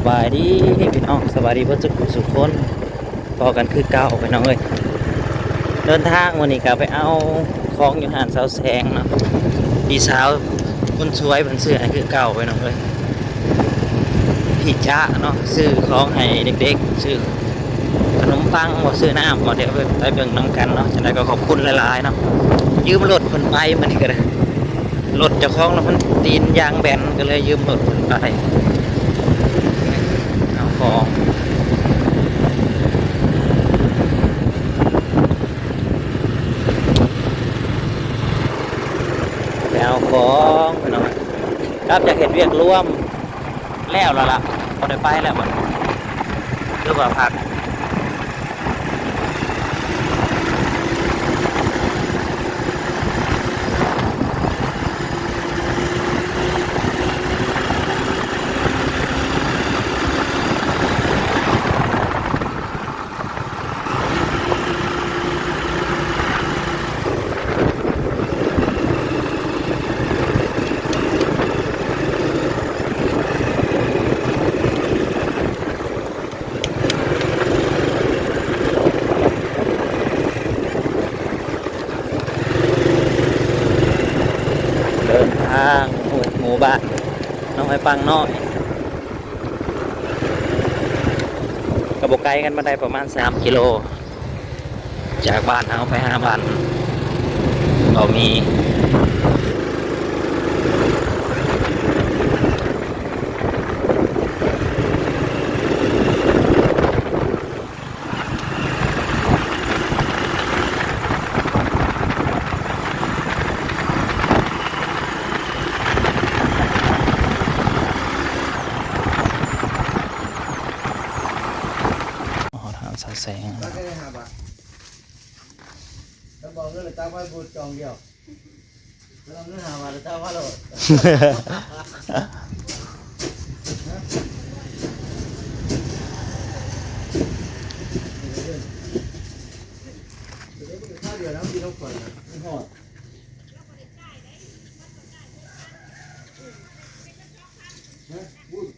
ສະບາຍດີພີ່ນ້ອງ ສະບາຍດີເບິດທຸກຜູ້ທຸກຄົນ ພໍ້ກັນຄືເກົ່າພີ່ນ້ອງເອີຍ. ເດີນທາງມື້ນີ້ກໍໄປເອົາຂອງຢູ່ຮ້ານສາວແສງເນາະ ພີ່ສາວຄົນສວຍເພິ່ນຊື້ໃຫ້ຄືເກົ່າພີ່ນ້ອງເອີຍ. ພີ່ຈະເນາະ ຊື້ຂອງໃຫ້ເດັກໆ ຊື້ຂະໜົມປັງບໍ ຊື້ນ້ຳບໍ ດຽວໄປເບິ່ງນຳກັນເນາະ. ຈັ່ງໃດກໍຂອບຄຸນຫຼາຍໆເນາະ ຢືມລົດເພິ່ນໄປມື້ນີ້ກໍໄດ້. ລົດເຈົ້າຂອງລະມັນຕີນຢາງແບນ ກໍເລີຍຢືມລົດເພິ່ນໄປເອົາຂອງ ໄປເອົາຂອງພີ່ນ້ອງ ກັບຈາກເຮັດວຽກລວມ ແລ້ວລະລະ ບໍ່ໄດ້ໄປແລ້ວບັດ ຫຼືວ່າພັກ. ເດີນທາງ ໂອ້ຍ ໝູ່ບ້ານໜອງໄຮປັງນ້ອຍ ກໍບໍ່ໄກກັນປານໃດ ປະມານສາມກິໂລ ຈາກບ້ານເຮົາໄປຫາບ້ານເບົາມີ. ຮອດຮ້ານສາວແສງ ຕັກໄດ້ຫ້າບາດ ຄັນບໍ່ເອົາເງິນລະຕັກໄວ້ບູດຈອງດຽວ ແລ້ວເອົາເງິນຫ້າບາດລະຕັກມາໂລດ. ເດີນທາງດຽວນະ ມັນຊິລົງໄປນະ ມັນຮອດ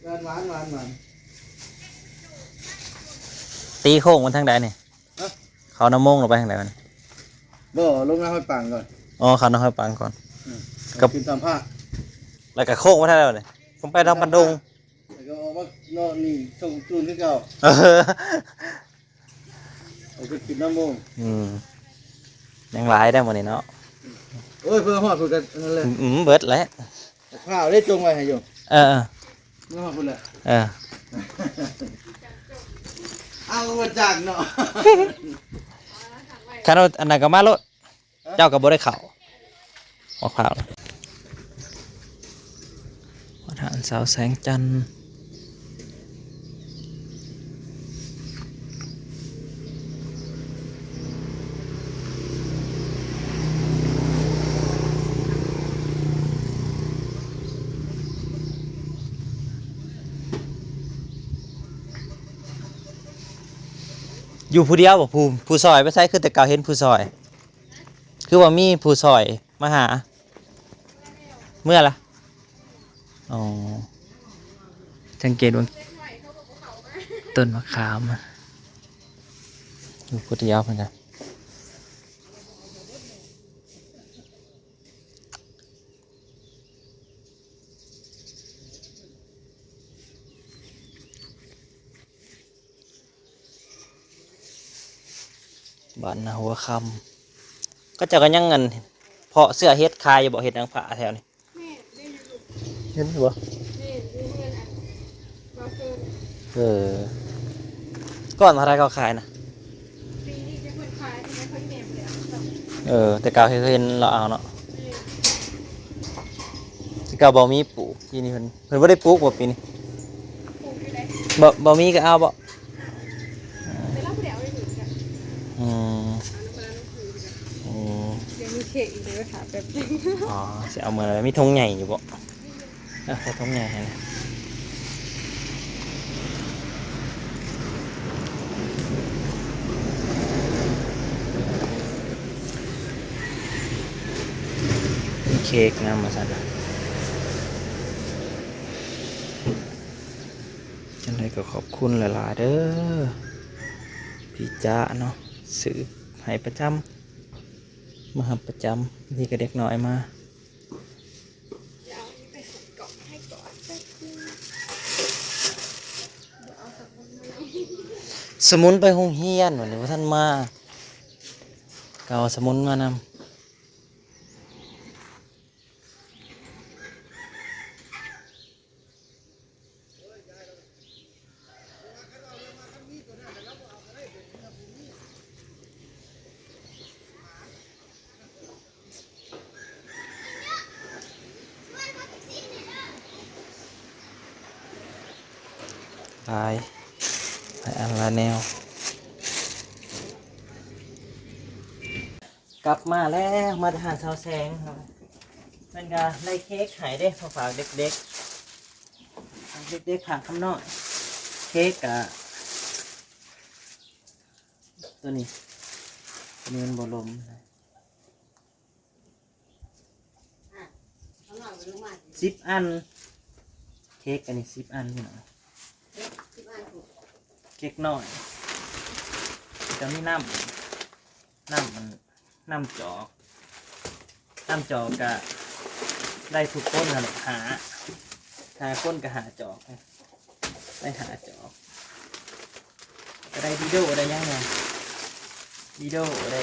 ຮະ ຫວານ ຫວານ ຫວານ. ຕີໂຄ້ງມັນທາງໃດນີ້? ຮະ ເຂົ້ານາໂມງ ຫຼືໄປທາງໃດບັດນີ້? ບໍ່ ລົງນາຫ້ອຍປັງກ່ອນ. ອໍ ເຂົ້ານາຫ້ອຍປັງກ່ອນ ອືມ ກັບ ຂຶ້ນສາມພາກ ແລ້ວກໍໂຄ້ງມາທາງໃດບັດນີ້? ຄົງໄປທາງບັນດົງ ແລ້ວກໍອອກມາເນາະ ນີ້ສົ່ງຕູນຄືເກົ່າ. ເອີ ເອົາຂຶ້ນ ຂຶ້ນນາໂມງ ອືມ ຍັງຫຼາຍໄດ໋ມື້ນີ້ເນາະ. ໂອ້ຍ ເພື່ອຮອດພຸ້ນກໍນັ້ນແຫຼະ ອືມ ເບິດແລ້ວ ຂ້າວໄດ້ຈົ່ງໄວ້ໃຫ້ຢູ່ ເອີໆ ເມື່ອພຸ້ນແຫຼະ ເອີ ເອົາມາຈາກເນາະ ຄັນວ່າອັນນັ້ນກໍມາໂລດ ເຈົ້າກໍບໍ່ໄດ້ເຂົ້າ ມະພ້າວ ບ້ານຮ້ານສາວແສງຈັນ. ຢູ່ຜູ້ດຽວບໍ່? ຜູ້ ຜູ້ຊ່ອຍໄປໃສ? ຄືແຕ່ເກົ່າເຫັນຜູ້ຊ່ອຍ ຄືວ່າມີຜູ້ຊ່ອຍມາຫາ ເມື່ອລະ? ອໍ ສັງເກດເບິ່ງຕົ້ນມະຂາມ ຢູ່ຜູ້ດຽວເພິ່ນກະ. ບ້ານນາຫົວຄຳ ເຂົາເຈົ້າກໍຍັງ ອັນ ເພາະເຊື້ອເຫັດຂາຍຢູ່ບໍ່? ເຫັດນາງຟ້າແຖວນີ້ ແມ່ນ ເຫັນຢູ່ລູກ ເຫັນຢູ່ບໍ່? ແມ່ນ ຢູ່ເຮືອນອັນ ບໍ່ເຊີນ ເອີ ກ້ອນເທົ່າໃດເຂົາຂາຍນະ? ປີນີ້ຈັກເພິ່ນຂາຍ ເພິ່ນຍັງບໍ່ທັນແນມເລີຍ ເອີ ແຕ່ເກົ່າເຫັນລາວເອົາເນາະ ແມ່ນ ແຕ່ເກົ່າບໍ່ມີປູກ ປີນີ້ເພິ່ນ ເພິ່ນບໍ່ໄດ້ປູກບໍ່ປີນີ້? ປູກຢູ່ໃດ໋ ບໍ່ ບໍ່ມີກໍເອົາບໍ່? ແຕ່ລາວບໍ່ໄດ້ເອົາໄດ້ໂດນກະ ອືມ ເອົານຳເພິ່ນນຳຄືກັນ ອືມ ດຽວມີເຄກອີກ ດຽວຖ້າແປັບໜຶ່ງ ອໍ ຊິເອົາເມືອແລ້ວ ມີຖົງໃຫຍ່ຢູ່ບໍ່? ເອົາໃສ່ຖົງໃຫຍ່ໃຫ້ ມີເຄກນຳວ່າຊັ້ນ. ຈັ່ງໃດກໍຂອບຄຸນຫຼາຍໆເດີ ພີ່ຈາເນາະ ຊື້ໃຫ້ປະຈຳ ມາຮັບປະຈຳ ນີ້ກໍເດັກນ້ອຍມາ ສະໝຸນໄປໂຮງຮຽນ ວັນນີ້ບໍ່ທັນມາ ກໍເອົາສະໝຸນມານຳ. ຫຼາຍ ຫຼາຍອັນຫຼາຍແນວ. ກັບມາແລ້ວ ມາແຕ່ຮ້ານສາວແສງ ເພິ່ນກໍໄດ້ເຄ້ກໃຫ້ເດ້ ມາຝາກເດັກໆ ເດັກໆ ຝາກຄຳນ້ອຍ ເຄ້ກກະ ໂຕນີ້ ໂຕນີ້ມັນບໍ່ລົມ ສິບອັນ ເຄ້ກອັນນີ້ສິບອັນພີ່ນ້ອງ ເຄ້ກນ້ອຍ ກະມີນ້ຳ ນ້ຳອັນ ນ້ຳຈອກ ນ້ຳຈອກກະໄດ້ທຸກຄົນຫັ້ນແຫຼະ ຫ້າ ຫ້າຄົນກະຫ້າຈອກ ໄດ້ຫ້າຈອກ ກະໄດ້ດີໂດ ໄດ້ຫຍັງແດ່ ດີໂດ ໄດ້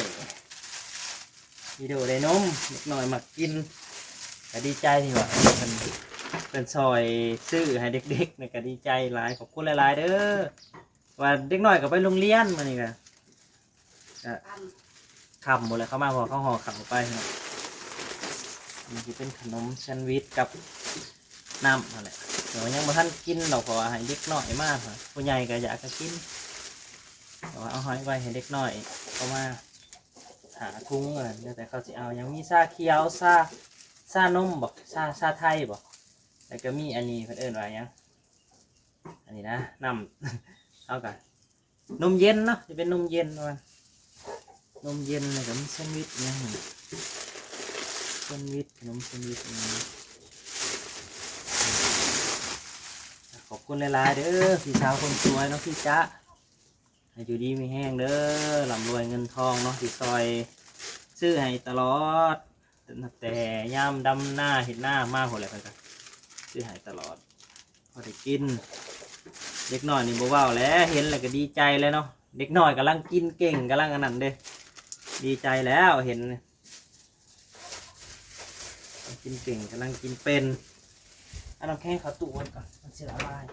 ດີໂດ ໄດ້ນົມ ເດັກນ້ອຍມັກກິນ ກະດີໃຈທີ່ວ່າເພິ່ນ ເພິ່ນຊ່ອຍຊື້ໃຫ້ເດັກໆ ນະ ກະດີໃຈຫຼາຍ ຂອບຄຸນຫຼາຍໆເດີ ວ່າເດັກນ້ອຍກໍໄປໂຮງຮຽນມື້ນີ້ກະ ກະຄ່ຳໝົດແລ້ວ ເຂົ້າມາ ເພາະເຂົາຫໍ່ເຂົ້າໄປເນາະ ອັນນີ້ຊິເປັນຂະໜົມແຊນວິດກັບນ້ຳຫັ້ນແຫຼະ ແຕ່ວ່າຍັງບໍ່ທັນກິນດອກ ເພາະວ່າໃຫ້ເດັກນ້ອຍມາ ຜູ້ໃຫຍ່ກໍຢາກກໍກິນ ແຕ່ວ່າເອົາໃຫ້ໄວ້ໃຫ້ເດັກນ້ອຍເຂົ້າມາ ຫ້າຖົງ ແລ້ວແຕ່ເຂົາຊິເອົາຫຍັງ ມີຊາຂຽວ ຊາ ຊານົມບໍ ຊາ ຊາໄທບໍ ແລ້ວກໍມີອັນນີ້ ເພິ່ນເອີ້ນວ່າຫຍັງ ອັນນີ້ນະ ນ້ຳ ເຮົາກໍ ນົມເຢັນເນາະ ຈະເປັນນົມເຢັນປະມານ ນົມເຢັນ ແລ້ວກໍມີແຊນວິດອີ່ຫຍັງ ແຊນວິດ ຂະໜົມແຊນວິດອີ່ຫຍັງ ຂອບຄຸນຫຼາຍໆເດີ ພີ່ສາວຄົນສວຍເນາະ ພີ່ຈາ ໃຫ້ຢູ່ດີມີແຮງເດີ ລ່ຳລວຍເງິນທອງເນາະ ທີ່ຊ່ອຍຊື້ໃຫ້ຕະຫຼອດ ຕັ້ງແຕ່ຍາມດຳນາເຮັດນາມາພຸ້ນແຫຼະ ເພິ່ນກໍຊື້ໃຫ້ຕະຫຼອດ ພໍໄດ້ກິນ ເດັກນ້ອຍນີ້ບໍ່ເວົ້າແຫຼະ ເຫັນແລ້ວກໍດີໃຈແລ້ວເນາະ ເດັກນ້ອຍກຳລັງກິນເກັ່ງ ກຳລັງອັນນັ້ນເດ້ ດີໃຈແລ້ວເຫັນ ກິນເກັ່ງ ກຳລັງກິນເປັນ ເອົານ້ຳແຂງເຂົ້າຕູ້ໄວ້ກ່ອນ ມັນຊິລະລາຍ.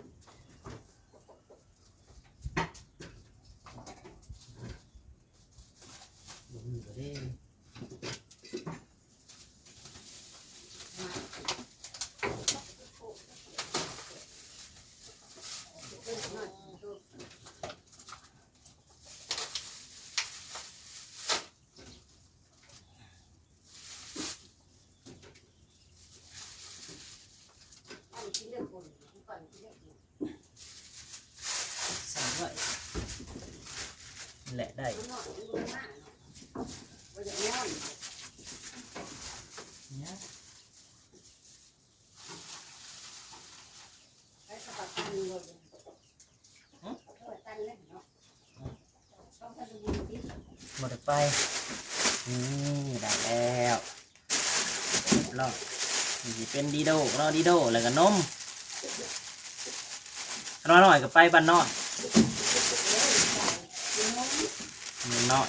ใส่ด้วย นี่แหละได้ เนี่ย บ่ได้ไป นี่ ได้แล้ว เรียบร้อย นี่สิเป็นดีโดเนาะ ดีโด แล้วก็นม น้อยๆ ก็ไปบ้านน้อย นมน้อย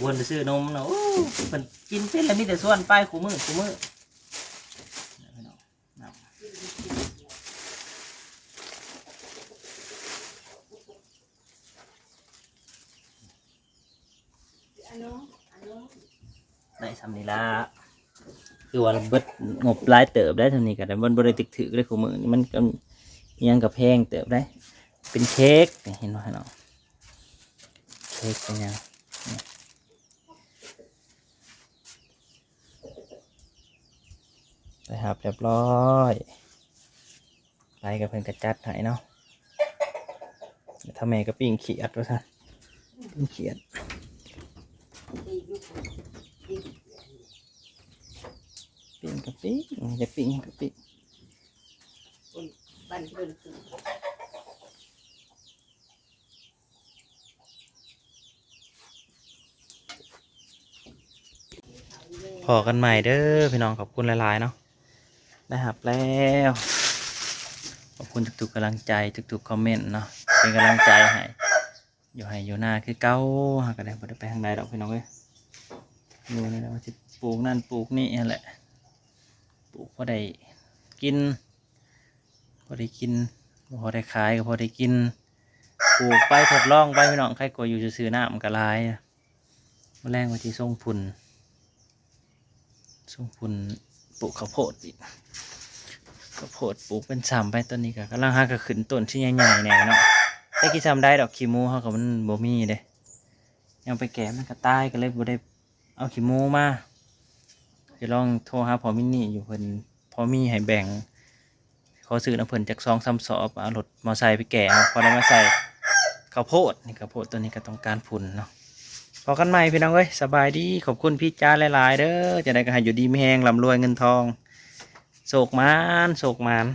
วนไปซื้อนมเนาะ โอ้ เพิ่นกินเป็นแล้ว มีแต่ชวนไปคู่มื้อ คู่มื้อ ได้ส่ำนี้ละ คือว่าเบิดงบหลายเติบได้ ส่ำนี้ก็ได้ มันบ่ได้ถืกๆ ได้คู่มื้อนี้ มันก็อิหยังก็แพงเติบได้ เป็นเค้ก นี่เห็นบ่เนาะ เค้กเป็นหยัง นี่ ได้รับเรียบร้อย ไปกับเพิ่นก็จัดให้เนาะ ถ้าแม่ก็ปิ้งเขียดว่าซั่น ปิ้งเขียด ปิ้งก็ปิ้ง อยากปิ้งหยังก็ปิ้ง บ้านเพิ่น ພໍ້ກັນໃໝ່ເດີພີ່ນ້ອງ ຂອບຄຸນຫຼາຍໆເນາະ ໄດ້ຮັບແລ້ວ. ຂອບຄຸນທຸກໆກຳລັງໃຈ ທຸກໆຄອມເມັນເນາະ ເປັນກຳລັງໃຈໃຫ້ ຢູ່ໄຮ່ຢູ່ນາຄືເກົ່າ. ເຮົາກໍໄດ້ ບໍ່ໄດ້ໄປທາງໃດດອກພີ່ນ້ອງເອີຍ ຢູ່ນີ້ແຫຼະ ວ່າຊິປູກນັ້ນປູກນີ້ຫັ້ນແຫຼະ ປູກພໍໄດ້ກິນ ພໍໄດ້ກິນ ບໍ່ພໍໄດ້ຂາຍກໍພໍໄດ້ກິນ ປູກໄປທົດລອງໄປພີ່ນ້ອງ ໃຄກວ່າຢູ່ຊື່ໆ ນ້ຳກໍຫຼາຍ. ມື້ແລງວ່າຊິສົ່ງຝຸ່ນ ສົ່ງຝຸ່ນປູກເຂົ້າໂພດອີກ ເຂົ້າໂພດປູກເປັນຊ່ຳໄປ. ຕອນນີ້ກໍກຳລັງຫາກໍຂຶ້ນຕົ້ນຊິໃຫຍ່ໆແດ່ເນາະ ແຕ່ຊິຊ່ຳໃດດອກ ຂີ້ໝູເຮົາກໍມັນບໍ່ມີເດ້ ຍັງໄປແກ່ມັນກໍຕາຍ ກໍເລີຍບໍ່ໄດ້ເອົາຂີ້ໝູມາ. ຈະລອງໂທຫາພໍ່ມິນນີ້ຢູ່ ເພິ່ນພໍມີໃຫ້ແບ່ງ ຂໍຊື້ນຳເພິ່ນຈັກສອງສາມສອບ ເອົາລົດມໍໄຊໄປແກ່ເອົາ ພໍໄດ້ມາໃສ່ເຂົ້າໂພດ. ນີ້ເຂົ້າໂພດຕົວນີ້ກໍຕ້ອງການຝຸ່ນເນາະ. ພໍ້ກັນໃໝ່ພີ່ນ້ອງເອີຍ ສະບາຍດີ ຂອບຄຸນພີ່ຈາຫຼາຍໆເດີ ຈັ່ງໃດກໍໃຫ້ຢູ່ດີມີແຮງ ລ່ຳລວຍເງິນທອງ ໂຊກໝານ ໂຊກໝານ.